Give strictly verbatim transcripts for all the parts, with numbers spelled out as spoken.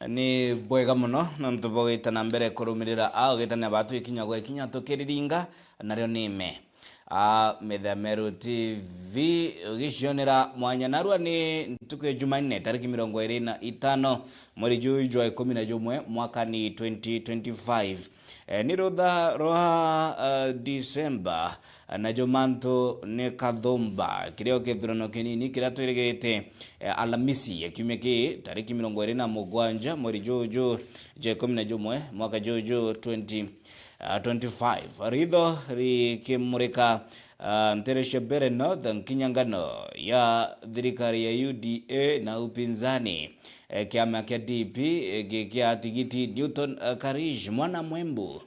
Ni bwega mono nontu bwa gwita na mbere kurumirira a ugitania batu ikinya gwa ikinya tukiriringa, nario ni me a Metha Meru T V ugicionera mwanya. Narua ni ntuku ya Jumanne, tariki mirongo iri na itano mweri juju jwa ikumi na jumwe, mwaka ni twenty twenty-five. Eh, ni rutha rwa, eh, December, eh, najo mantu ni kathumba kirio kithurano kinini kiria twirigite, eh, Alamisi ya kiumia ki tariki mirongo iri na mugwanja mweri juju jwa ikumi na jumwe mwaka juju twenty, eh, twenty-five. Ritho rikimurika, eh, ntere cia mbere North nkinya ngano ya thirikari ya U D A na upinzani, eh, kiama kia D P, eh, gi-, kia tigiti Newton, eh, Karish mwana Mwembu.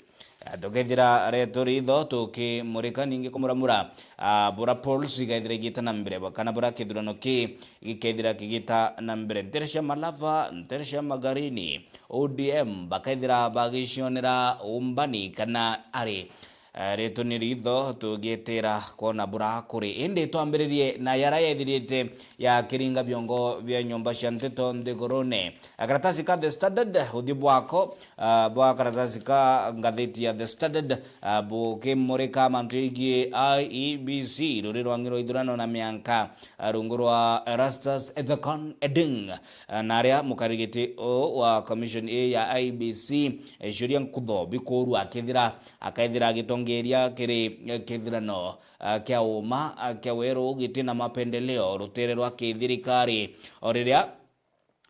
Eh, tukethira retu ritho tukimurika ningi kumuramura, ah, bura polls igaithira igita na mbere, kana bura kithurano ki gikethira kigita na mbere. Ntere cia Malava, ntere cia Magarini, O D M bakaithira bagicionera umbani kana ari, eh, retu ni ritho tugietera kwona bura kuri. Indi twambiririe na yara yethirite ya kiringa biongo bia nyomba cia nteto nthigurune. Karatasi ka The Standard, uthiu bwako, ah, bwa karatasi ka ngatheti ya The Standard, ah, bukimurika mantu jegii I E B C, ruri rwangi rwa ithurano na mianka, ah, rungu rwa Erastus Ethekon Edung, ah, na aria mukarigiti u wa commission ii ya I E B C, eh, Julian Kutho Bikuru akethira, akethira agitongeria kiri, eh, kithurano, ah, kia uma, ah, kia weru giti na mapendeleo rutere rwa kithirikari, o riria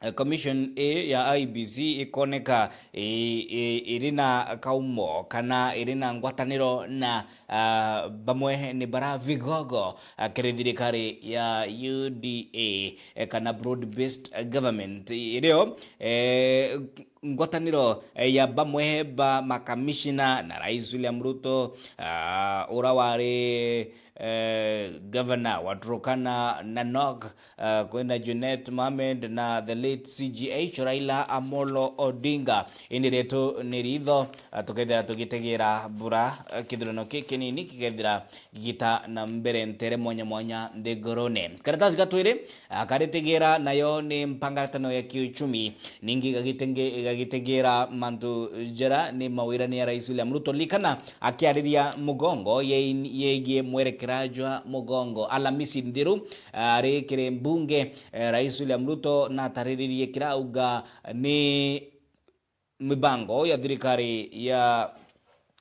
eh, commission ii ya I E B C ikoneka i-, i-, iri na kaumo kana iri na ngwataniro na, ah, bamwe ni bara vigogo, ah, kiri thirikari ya U D A, eh, kana broad based government, irio, eh, ngwataniro, eh, ya bamwe ba makamishina na Rais William Ruto, ah, ura wari eh, governor wa Turkana, Narok, eh, kwina Junet Mohamed na the late C G H Raila Amolo Odinga. Indi rietu ni ritho, eh, tukethira tugitegera bura, eh, kithurano ki kinini kigethira gigita na mbere ntere mwanya mwanya nthigurune. Karatasi ga twiri, akaritegera nayo ni mpangaratano ya kiuchumi, ningi gagitenge-, gagitegera mantu jara ni mawirani ya Rais William Ruto. Likana akiariria mugongo ye-, yegie mwerekera jwa mugongo Alamisi nthiru, ari kiri mbunge, eh, Rais William Ruto natariririe kirauga ni mibango ya thirikari ya,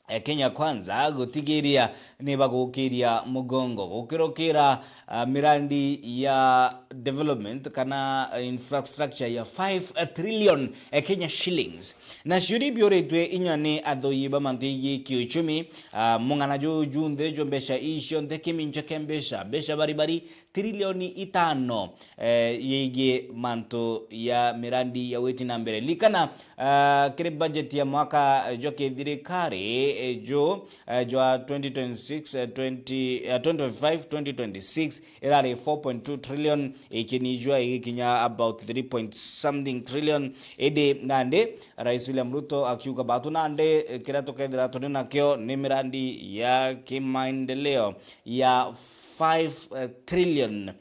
eh, Kenya Kwanza gutigiria ni bagukiria mugongo gukirukira, ah, mirandi ya development kana, eh, infrastructure ya five trillion, eh, Kenya shillings. Na ciuria biuritwe inya ni athoi ba mantu yegii kiuchumi, ah, mung'ana juu junthe jwa mbeca ii cionthe, kimincha kia mbeca, mbeca baribari, trilioni itano, eh, yegii mantu ya mirandi ya witi na mbere. Likana, ah, kiri budget ya mwaka, eh, jwa kithirikari, eh, ju, eh, jwa twenty twenty-six, eh, twenty, eh, twenty twenty-five, twenty twenty-six, irari four point two trillion, ikinijwa igikinya about three point something trillion. Indi nandi, Rais William Ruto akiuga batu nandi, eh, kiria tukethira turi nakio ni mirandi ya kimaendeleo ya five, eh, trillion,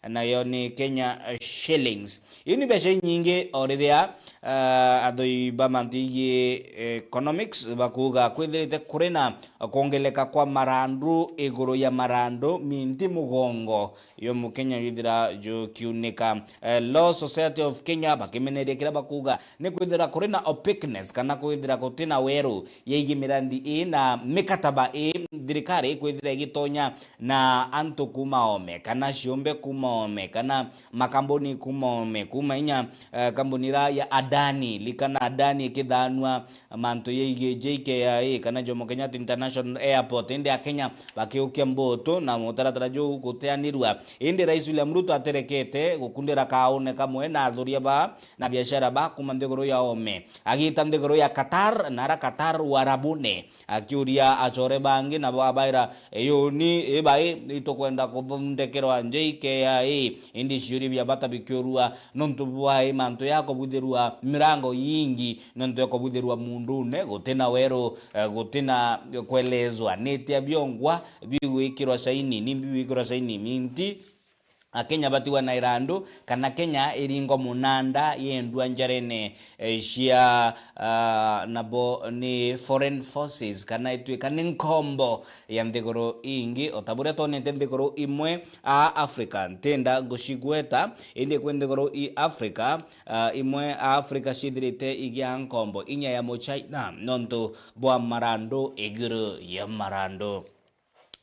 nayo ni Kenya, eh, shillings. Ii ni mbeca inyingi o riria, eh, athoi ba mantu yegii, eh, economics bakuuga kwithirite kuri na kwongeleka kwa marandu iguru ya marandu minti mugongo yo Mukenya yithira jukiunika. Eh, Law Society of Kenya bakimeneria kiria bakuuga ni kwithira kuri na opaqueness kana kwithira guti na weru yegii mirandi ii na mikataba ii thirikari ikwithira igitonya na antu kuuma oome, kana ciumbe kuuma oome, kana makambuni kuuma oome, kuuma inya, eh, kambuni ira ya Adani. Likana Adani ikithanua mantu yegii J K I A kana Jomo Kenyatta International Airport, indi Akenya bakiukia mbutu na mutaratara juu guteanirua. Indi Rais William Ruto aterekete gukundira kaune kamwe na athuria ba na biashara ba kuuma nthiguru ya oome, agiita nthiguru ya Qatar, na ara Qatar Warabuni, akiuria acore bangi, nabo abaira, "Iyuni ibai itukwenda kuthondekerwa J K I A." Indi ciuria bia bata bikiurua, nontu bwai mantu ya kubwithirua mirango yingi, nontu ya kubwithirua mundune, gutina weru, eh, gutina kuelezwa nitia biongwa bigwikirwa saini, ni bigwikirwa saini minti Akenya batigwa na irandu, kana Kenya iringwa munanda yendua njarene, eh, cia, ah, nabo ni foreign forces, kana itwika ni nkombo ya nthiguru ingi, o ta buria twonete nthiguru imwe a Africa, ntienda gucigweta, indi kwi nthiguru i Africa, ah, imwe a Africa ciithirite igia nkombo inya ya Muchina nontu bwa marandu iguru ya marandu.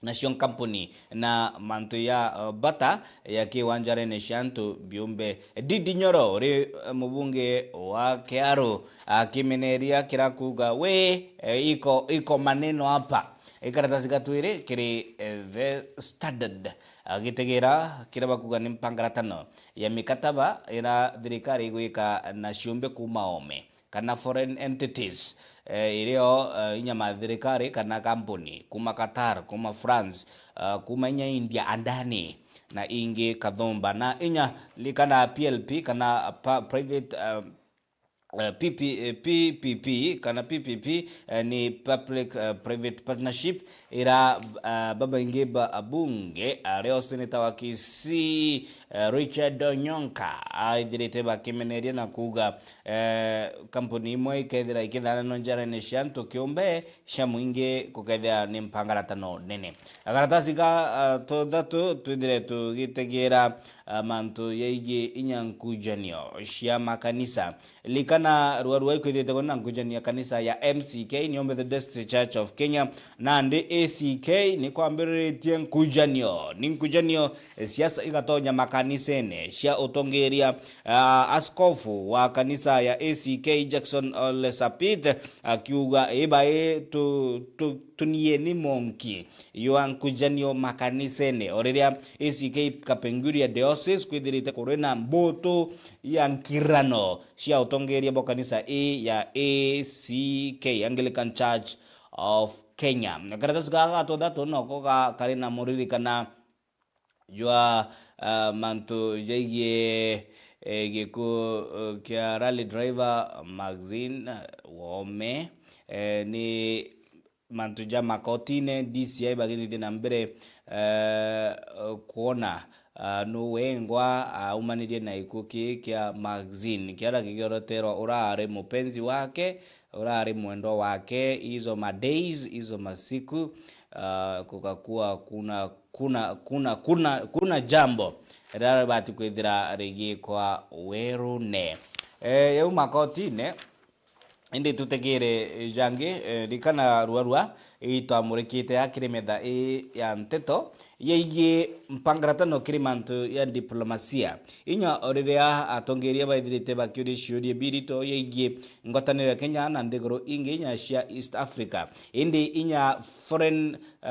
Nacio nkampuni na mantu ya, uh, bata ya kiwanjarene cia antu biumbe. Ndindi Nyoro uri, uh, mubunge wa Kiaru akimeneria kira kuuga, "We, eh, iko, iko maneno hapa." Ikaratasi ga twiri kiri, eh, The Standard, agitegeera kira bakuuga ni mpangaratano ya mikataba ira thirikari igwika na ciumbe kuuma oome kana foreign entities, eh, irio, eh, inya ma thirikari kana kampuni kuma Qatar, kuma France, eh, kuma inya India andani na ingi kathumba. Na inya likana P L P kana pa-, private, eh, eh, P P, eh, P P P kana P P P, eh, ni public, eh, private partnership ira, eh, babaingi ba abunge, ario seneta wa Kisii, eh, Richard Onyonka aithirite bakimeneria na kuuga, eh, kampuni imwe ikethira ikithananwa njarene cia antu kiumbe cia mwingi kukethira ni mpangaratano nene. Karatasi ga, ah, tuthatu twithire tugitegeera, ah, mantu yegie inya nkujanio cia makanisa. Likana rua rua ikwithite kwina nkujanio ya kanisa ya M C K, ni Methodist Church of Kenya, nandi A C K ni kwambiritie nkujanio, ni nkujanio, eh, siasa igatonya makanisene cia utongeria. Ah, askofu wa kanisa ya A C K Jackson Ole Sapit akiuga, "Ibai tu, tu, tunieni monki ywa nkujanio makanisene." O riria A C K Kapenguria Diocese kwithirite kuri na mbutu ya nkirano cia utongeria bwa kanisa ii ya A C K, Anglican Church of Kenya. Karatasi gaka ga tuthatu noko ga-, kari na muririkana jwa, ah, mantu jaigie, eh, gikuo, eh, kia rally driver Maxine, eh, Wome, eh, ni mantu ja makotine, D C I bagithithie na mbere, eh, kwona, ah, nu wengwa aumanirie na gikuo kii kia Maxine, kiara gigioroterwa urari mupenzi wake, urari mwendwa wake, izo ma days, izo masiku, ah, kukakuwa kuna, kuna, kuna, kuna, kuna jambo rirabati kwithira rigikwa werune. Eh, yau makotine, indi tutegere jangi, eh, rikana ruarua itwamurikite akiri metha ii ya nteto yegie mpangaratano kiri mantu ya diplomasia. Inya o riria atongeria baithirite bakiuria ciuria birito yegie ngwataniro ya Kenya na nthiguru ingi inya cia East Africa, indi inya foreign, uh,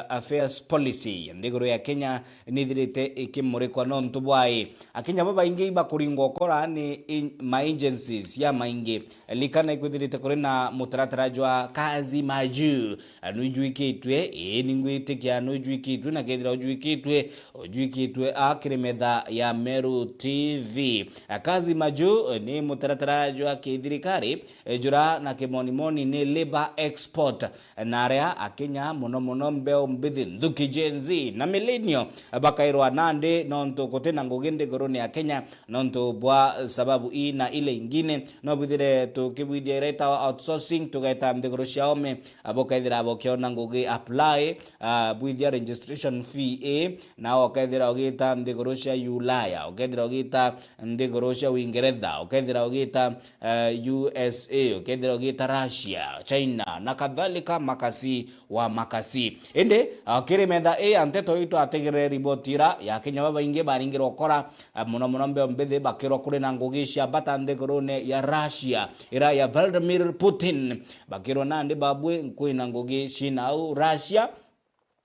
affairs policy ya nthiguru ya Kenya nithirite ikimurikwa nontu bwai. Akenya babaingi ibakuringwa ukora ni in-, ma agencies ya maingi. Likana ikwithirite kuri na mutaratara jwa kazi majuu. Nujwikitwe? Ii, ningwitikia nujwikitwe, na kethira ujwikitwe, ujwikitwe akiri metha ya Meru T V. Kazi majuu ni mutaratara jwa kithirikari, eh, jura na kimonimoni ni labor export, na aria Akenya, muno muno mbeu mbithi, nthuki, Gen Z na millennial, bakairwa nandi nontu gutina ngugi nthiguruni ya Kenya nontu bwa sababu ii na ile ingine. No bwithire tukibwithia ira itawa outsourcing, tugeta nthiguru cia ome, abo kethira bokiona ngugi apply, ah, bwithia registration fee ii, nao ukethira ugita nthiguru cia Ulaya, ukethira ugita nthiguru cia Uingeretha, ukethira ugita, eh, U S A, ukethira ugita Russia, China na kadhalika, makasi wa makasi. Indi, ah, kiri metha ii ya nteto ii twategerere riboti ira ya Akenya babaingi baringirwa ukora, ah, muno muno mbeo mbithi bakirwa kuri na ngugi cia bata nthigurune ya Russia, ira ya Vladimir Putin. Bakirwa nandi babwi kwina ngugi cina au Russia,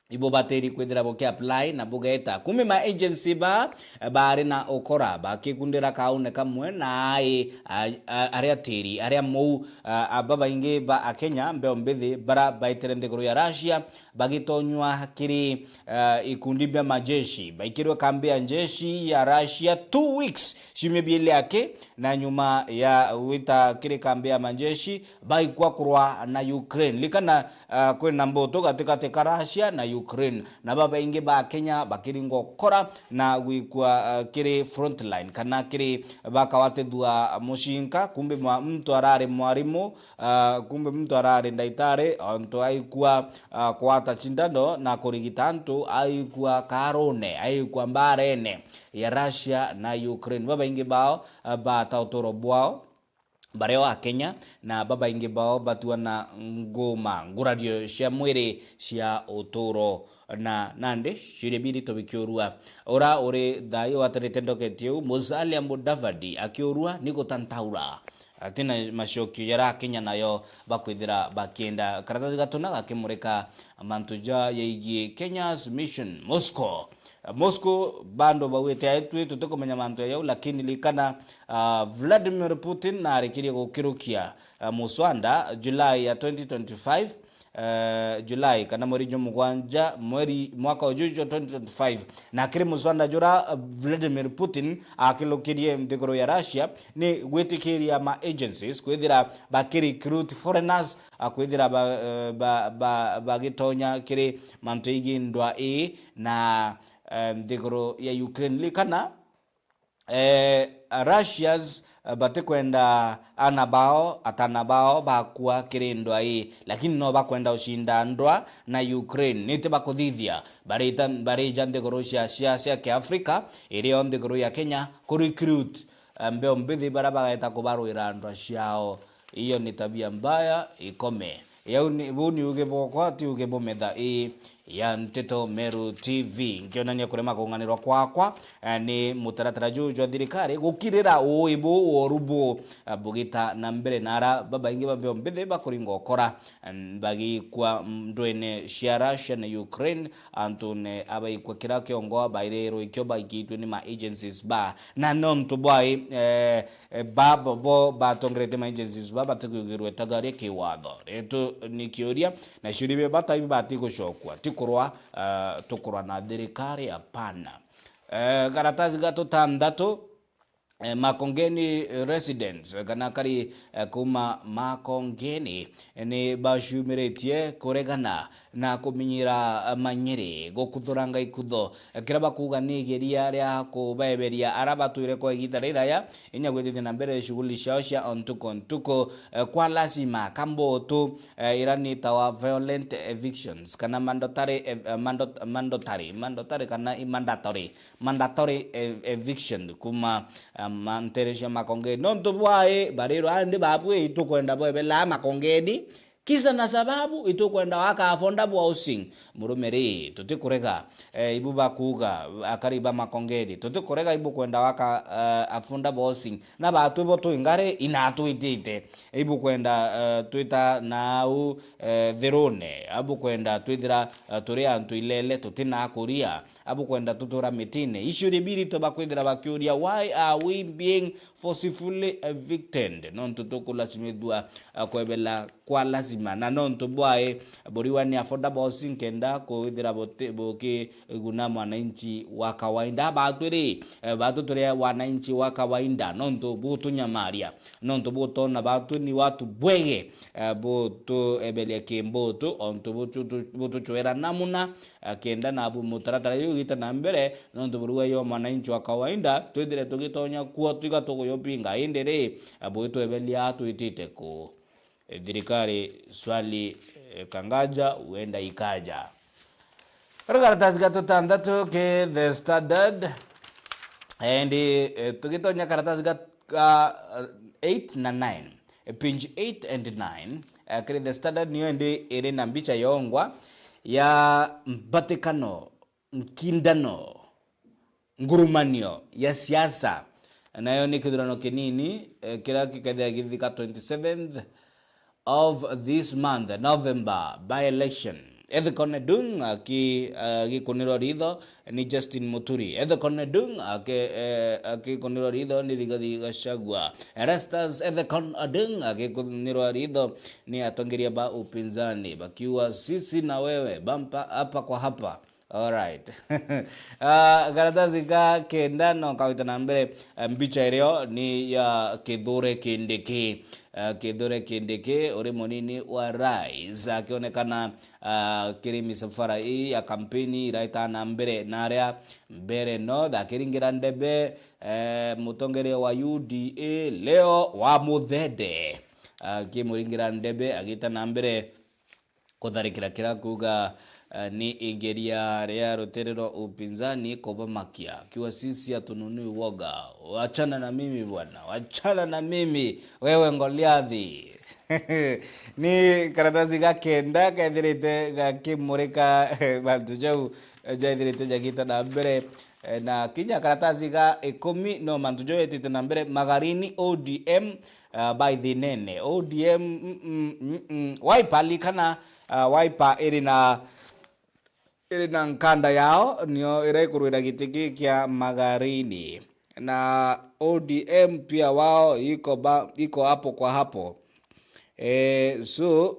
ibo batiri kwithira buki apply na bugeta. Kumbi ma agency ba, bari na ukora, bakikundira kaune kamwe na ai, a, a, aria tiri, aria mou, a, a, babaingi ba Akenya mbeo mbithi bara baitire nthiguru ya Russia, bagitonywa kiri, a, ikundi bia majeshi, baikirwe kambi ya njeshi ya Russia two weeks, ciumia biili aki, na nyuma ya gwita kiri kambi ya majeshi, baikwa kurwa na Ukraine. Likana, ah, kwina mbutu gatigati ka Russia na Ukraine. Na babaingi ba Kenya bakiringa ukora na gwikua, eh, kiri frontline kana kiri bakawatithua mucinka, kumbe mwa-, muntu arari mwarimu, ah, kumbe muntu arari ndaitari, ontu aikua, ah, kwata cindano na kurigita antu, aikua kaarune, aikua mbarene ya Russia na Ukraine. Babaingi bao, ah, bata uturo bwao bario Akenya, na babaingi bao batua na nguma ngurario cia mwiri cia uturo. Na nandi ciuria biri tubikiurua. Ura uri thayu atarite ndoketi iu, Musalia Mudavadi akiurua ni gutantaura. Atina macokio jaria Akenya nayo bakwithira bakienda. Karatathi gatuna gakimurika mantu ja yaigie Kenya's mission Moscow. Moscow bando bauite aitwi tutikumenya mantu ya yau, lakini likana, ah, Vladimir Putin narikirie gukirukia, ah, muswanda July ya twenty twenty-five, eh, July kana mweri jwa mugwanja mweri mwaka uju jwa twenty twenty-five. Na kiri muswanda jura, ah, Vladimir Putin akirukirie nthiguru ya Russia ni gwitikiria ma agencies kwithira bakirecruit foreigners, ah, kwithira ba, eh, ba, ba, bagitonya kiri mantu igi ndwa ii na, eh, nthiguru ya Ukraine. Likana, eh, Russians, eh, batikwenda ana bao, atana bao bakua kiri ndwa ii, lakini no bakwenda ucinda ndwa na Ukraine. Niti bakuthithia? Barita, barija nthiguru cia, cia, cia Kiafrika, irio nthiguru ya Kenya, kurecruit, eh, mbeo mbithi baria bageta kubarwira ndwa ciao. Iyo ni tabia mbaya ikome. Yau ni, buu ni uge bwakwa, ti uge bwa metha ii ya Nteto Meru T V. Nkionania kurema kunganirwa kwakwa, eh, ni mutaratara juu jwa thirikari gukirira uu ibu woru buu, eh, bugita na mbere, na ara babaingi ba mbeo mbithi bakuringa ukora, eh, bagikua ndwene cia Russia na Ukraine, antune abaikua kira kiongo bairirwe ikio baikitwe ni ma agencies ba. Na nontu bwai, eh, eh, ba, bo, bo batongerete ma agencies ba batikugirwe tagaria kiwatho. Ritu ni kiuria, na ciuria bia bata ibi batigucokua, ti kurwa, eh, tukurwa na thirikari, hapana. Eh, karatasi ga tutantatu, eh, Makongeni residents, eh, kana akari, eh, kuma Makongeni, eh, ni bacumiritie kuregana na kuminyira, eh, manyiri, gukuthuranga ikutho, eh, kira bakuuga ni igeria ria kubaeberia ara batwire kwa igiita riraya, inya gwitithia na mbere shughuli ciao cia o ntuku o ntuku, eh, kwa lazima, ka mbutu, eh, ira ni itawa violent evictions, kana mandatory ev-, eh, mandot-, mandatory, mandatory kana i mandatory, mandatory ev-, eviction kuma, eh, ma-, ntere cia Makongeni. Nontu bwai barirwa andi babui itukwenda bwebelaa Makongeni, kisa na sababu itukwenda waka affordable housing. Murume ri, tutikurega, eh, ibu bakuuga, akari ba Makongeni, tutikurega ibukwenda waka, eh, affordable housing. Na batwi bo twi ngari, inatwitite. Ibukwenda, eh, twita nau, eh, thirune. Abukwenda twithira, eh, turi antu ilele, tutina kuria. Abukwenda tutura mitine. Iciuria biri tubakwithira bakiuria, why are we being forcefully evicted? Nontu tukulasimithua, eh, kwebela kwa lazima. Na nontu bwai buriwa ni affordable housing kenda kwithira buti-, bukiguna mwananchi wa kawaida. Batwi ri, eh, batwi turi wananchi wa kawaida, nontu butunyamaria, nontu butona batwi ni watu bwege, eh, butueberia kimbutu, ontu butu-, tu-, butuchwera namuna, eh, kenda nabu mutaratara juu ugite na mbere, nontu buriwa yo mwananchi wa kawaida, twithire tugitonya kuo twiga tuguyupinga, indi ri, eh, bugitweberia twitite ku? Eh, thirikari, swali, eh, kangaja, huenda ikaja. Kari karatasi ga tutantatu ki The Standard. Endi, eh, tugitonya karatasi ga, ga, eh, eight na nine. Eh, page eight and nine. Eh, kiri The Standard niyo endi iri na mbicha yongwa ya mbatikano, nkindano, ngurumanio ya siasa. Nayo ni kithurano kinini, eh, kiria gikethira githika twenty-seventh of this month, November, by-election. Ethekon Edung aki-, eh, agikunirwa ritho ni Justin Muturi. Ethekon Edung aki-, eh, akikunirwa ritho ni Rigathi Gachagua. Erastus Ethekon Edung akikunirwa ritho ni atongeria ba upinzani, bakiuga, "Sisi na wewe, bampa hapa kwa hapa." Alright. Ah, karatasi ka kenda no kawita na mbere, eh, mbicha irio ni ya Kithure Kindiki. Eh, Kithure Kindiki uri munini wa rais akionekana, ah, kiri misafara ii ya kampeni iraita na mbere na aria mbere no thakiringira ndebe, eh, mutongeria wa U D A Leo wa Muthende akimuringira ndebe agita na mbere kutharikira kira kuuga, eh, ni igeria ria rutere rwa upinzani kubamakia, akiuga, "Sisi hatununui woga, wachana na mimi bwana, wachana na mimi, wewe Goliathi." Ni karatasi ga kenda kethirite gakimurika, eh, mantu jau, eh, jaithirite jagita na mbere, eh, na kinya karatasi ga ikumi no mantu jau etite na mbere, Magarini O D M, ah, by the nene. O D M, mm, mm, mm, mm. Wiper, likana, ah, Wiper iri na, iri na nkanda yao, nio ira ikurwira giti ki kia Magarini. Na O D M pia wao iko ba, iko hapo kwa hapo. Eh, so,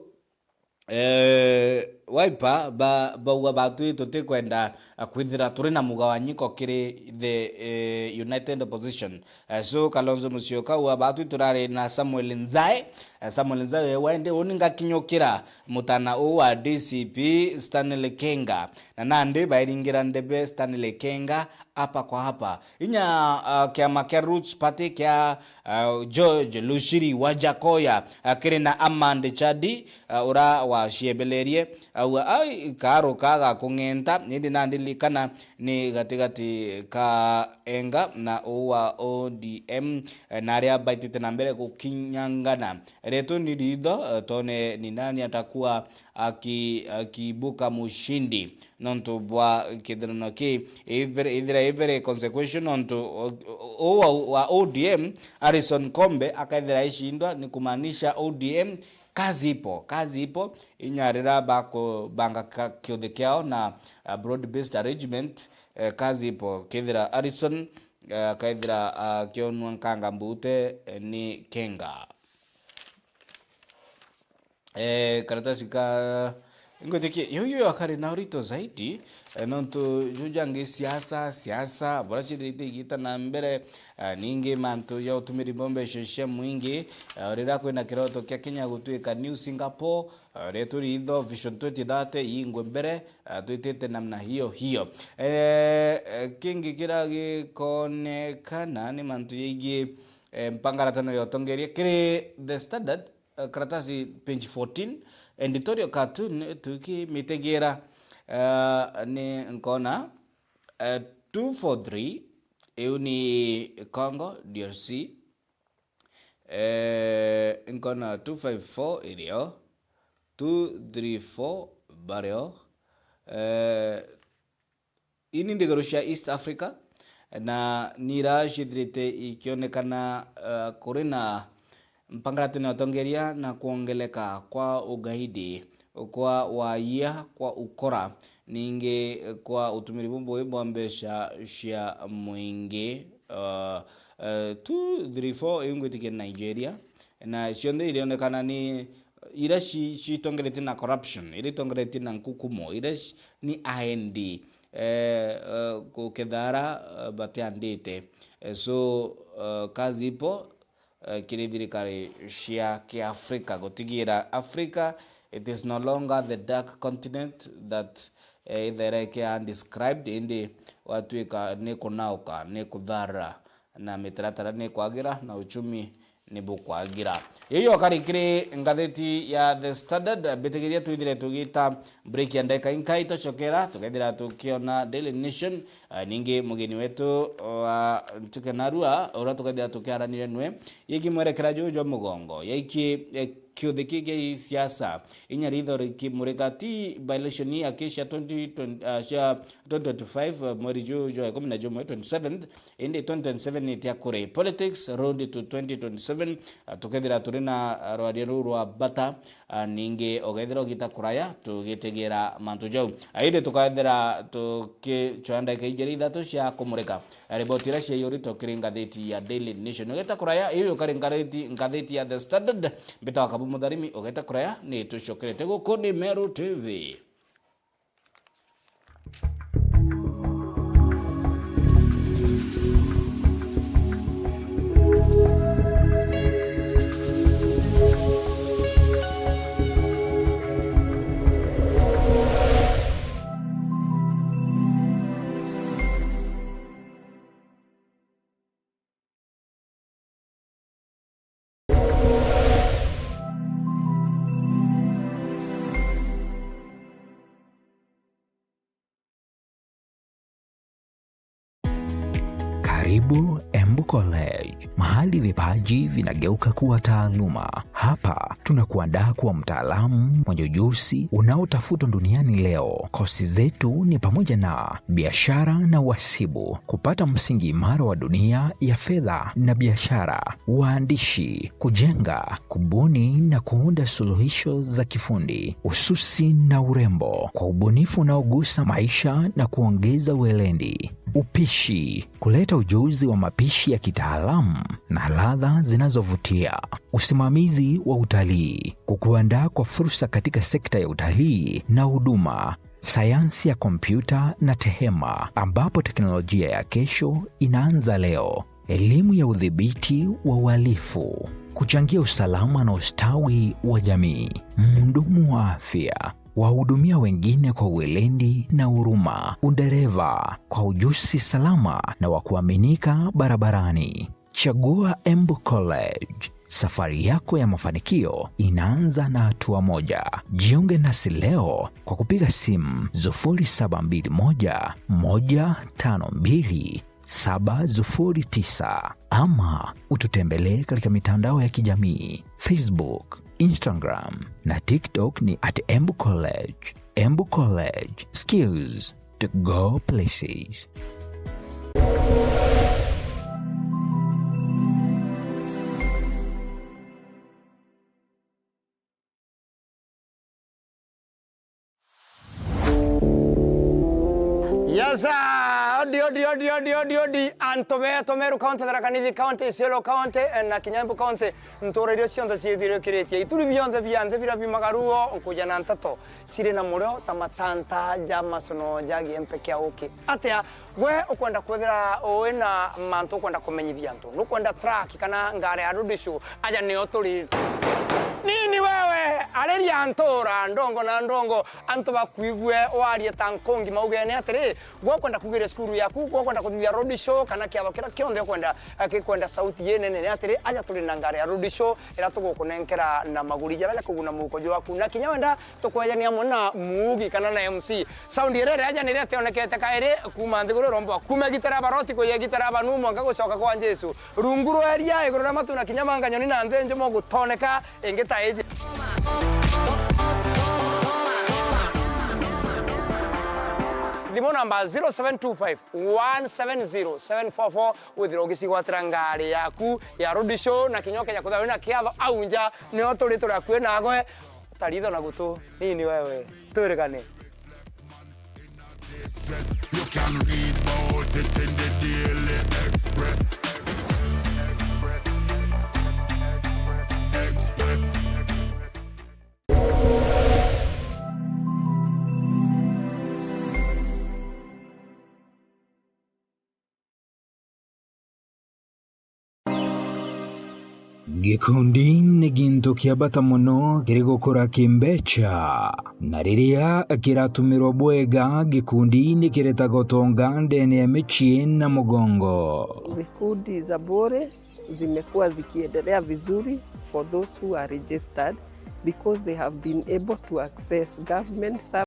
eh, Wiper ba, bauga batwi tutikwenda, ah, kwithira turi na mugawanyiko kiri the, eh, United Opposition. Eh, so Kalonzo Musyoka auga batwi turari na Samuel Nzae. Eh, Samuel Nzae auga indi uni ngakinyukira mutana uu wa D C P Stanley Kenga. Na nandi bairingira ndebe Stanley Kenga hapa kwa hapa. Inya, ah, kiama kia Roots Party kia, ah, George Lushiri Wajakoya, ah, kiri na Amand Chadi, ah, ura waciebelerie, auga, "Ai, karo ka gakung'enta, indi nandirikana ni gatigati ka Enga na uu wa O D M, eh, na aria baitite na mbere gukinyangana. Ritu ni ritho, eh, tone ni nani atakuwa aki-, akiibuka mushindi." Nontu bwa kithurano ki, ithira, ithira i very consequential, nontu o-, o-, o-, wa, wa O D M, Harrison Kombe, akethira aishindwa, ni kumaanisha O D M kazi ipo, kazi ipo, inya rira bakubanga ka-, kiuthi kiao na, uh, broad based arrangement, eh, kazi ipo. Kethira Harrison, eh, akethira akionua nkanga mbute, eh, ni Kenga. Eh, karatasi ka, ngwitikia, yo, yo akari na urito zaidi, eh, nontu ju jangi siasa, siasa, bora cithirite igita na mbere, eh, ningi mantu ya utumiri bwa mbeca cia mwingi, eh, rira kwina kiroto kia Kenya gutuika New Singapore, eh, ria turi itho Vision twenty thirty iingwe mbere, eh, twitite namna hiyo hiyo. Eh, eh, kingi kira gikonekana ni mantu yaigie, eh, mpangaratano ya utongeria kiri The Standard, eh, karatasi page fourteen, editorial cartoon, tukimitegera, eh, ni nkona, eh, two four three, iu ni Congo, D R C, eh, nkona two five four irio, two three four bario, eh, Ii ni nthiguru cia East Africa, na ni ira ciithirite ikionekana, eh, kuri na mpangaratano ya utongeria na kwongeleka kwa ugaidi, kwa waia, kwa ukora, ningi kwa utumiri bubui bwa mbeca cia mwingi. Eh, eh, two three four iu ngwitikia ni Nigeria, na cionthe irionekana ni ira ci-, citongeretie na corruption, ira itongeretie na nkukumo, ira ci-, ni aendi, eh, eh, gukethara, eh, batiandite. Eh, so, eh, kazi ipo, eh, kiri thirikari cia Kiafrika gutigira Africa, it is no longer the dark continent that, eh, ithere kia described, indi gwatuika ni kunauka, ni kuthara, na mitaratara ni kwagira, na uchumi ni bukwagira. Iyo kari kiri ngatheti ya The Standard. Mbitigiria twithire tugita break ya ndagika inkai, twacokera tukethira tukiona Daily Nation, ah, ningi mugeni wetu wa ntuke narua, uria tukethira tukiaranire nwe yigi mwerekera juu jwa mugongo, yaiki, eh, kiuthi ki gia siasa, inya ritho rikimurika ti by-election ya ki cia twenty twenty, ah, cia twenty twenty-five, eh, mweri juu jwa ikumi na jumwe, twenty-seventh, indi twenty twenty-seven ni tia kuri. Politics Road to twenty twenty-seven, ah, tukethira turi na, ah, rwaria ruu rwa bata, ah, ningi ugethira ugita kuraya tugitigira mantu jau. Ah, indi tukethira tukicoya ndagika injeri ithatu cia kumurika, ah, riboti iria cia urito kiri ngatheti ya Daily Nation. Ugeta kuraya, iu ukari ngatheti, ngatheti ya The Standard. Mbitawa Kabu Mutharimi, ugeta kuraya, ni tucokerete guku ni Meru T V. College, mahali vipaji vinageuka kuwa taaluma. Hapa tunakuandaa kuwa mtaalamu mwenye ujuzi unaotafutwa duniani leo. Kosi zetu ni pamoja na biashara na uhasibu, kupata msingi imara wa dunia ya fedha na biashara, uandishi, kujenga, kubuni na kuunda suluhisho za kifundi, ususi na urembo, kwa ubunifu unaogusa maisha na kuongeza weledi, upishi, kuleta ujuzi wa mapishi ya kitaalamu na ladha zinazovutia, usimamizi wa utalii, kukuandaa kwa fursa katika sekta ya utalii na huduma, sayansi ya kompyuta na tehema, ambapo teknolojia ya kesho inaanza leo. Elimu ya udhibiti wa uhalifu, kuchangia usalama na ustawi wa jamii. Mhudumu wa afya, wahudumia wengine kwa weledi na huruma. Udereva, kwa ujuzi salama na wa kuaminika barabarani. Chagua Embu College. Safari yako ya mafanikio inaanza na hatua moja. Jiunge nasi leo kwa kupiga simu sufuri saba mbili moja, moja tano mbili, saba sufuri tisa ama ututembelee katika mitandao ya kijamii, Facebook, Instagram na TikTok ni at Embu College. Embu College, skills to go places. Yes, sir. Odi, odi, odi, odi, odi, odi. Antu betu Meru County, Tharaka Nithi County, Isiolo County, eh, na kinya Embu County, ntura iria cionthe ciithirikiritie. Ituri bionthe bia nthi biria biumaga ruo, nkuja na nteto ciri na murio ta matanta ja macono ja giempe kia uki. Atia? Gwe ukwenda kwithira ui na mantu ukwenda kumenyithia antu, nukwenda track kana ngari ya road show, aja nio turi. Nini wewe, ariria ntura ndongo na ndongo, antu bakuigue warie ta nkungi maugene atiri, gwe ukwenda kugiria cukuru yaku, gwe ukwenda kuthithia road show, kana kiatho kiria kionthe ukwenda, eh, gikwenda sauti inene, ni atiri, aja turi na ngari ya road show, iria tugukunenkera na maguri jaria ja kuguna muhuko jwaku, na kinya wenda tukwejania amwe na muugi kana na M C. Sound iria iraja niria tionekete kairi kuuma nthiguru iromba kuuma gitara baroti kuya gitara banu mwanka gucoka kwa Jesu. Rungu rwa iria, iguru ria matu na kinya manga nyoni na nthi njumo gutoneka ingi ta iji. Thimu namba zero seven two five, one seven zero, seven four four, withire ugicigwatira ngari yaku ya road show na kinya ukenya kwithira wina kiatho au nja, nio turi turi akui naagwe. Taritho na gutu, nini wewe? Twirigane. You can read about it in the Daily Express. Express. Gikundi ni gintu kia bata mono kiri gukura kimbeca, na riria kiratumirwa bwega, gikundi ni kiretaga utonga ndene ya micii na mugongo. Vikundi za bure zimekuwa zikiendelea vizuri for those who are registered because they have been able to access government services.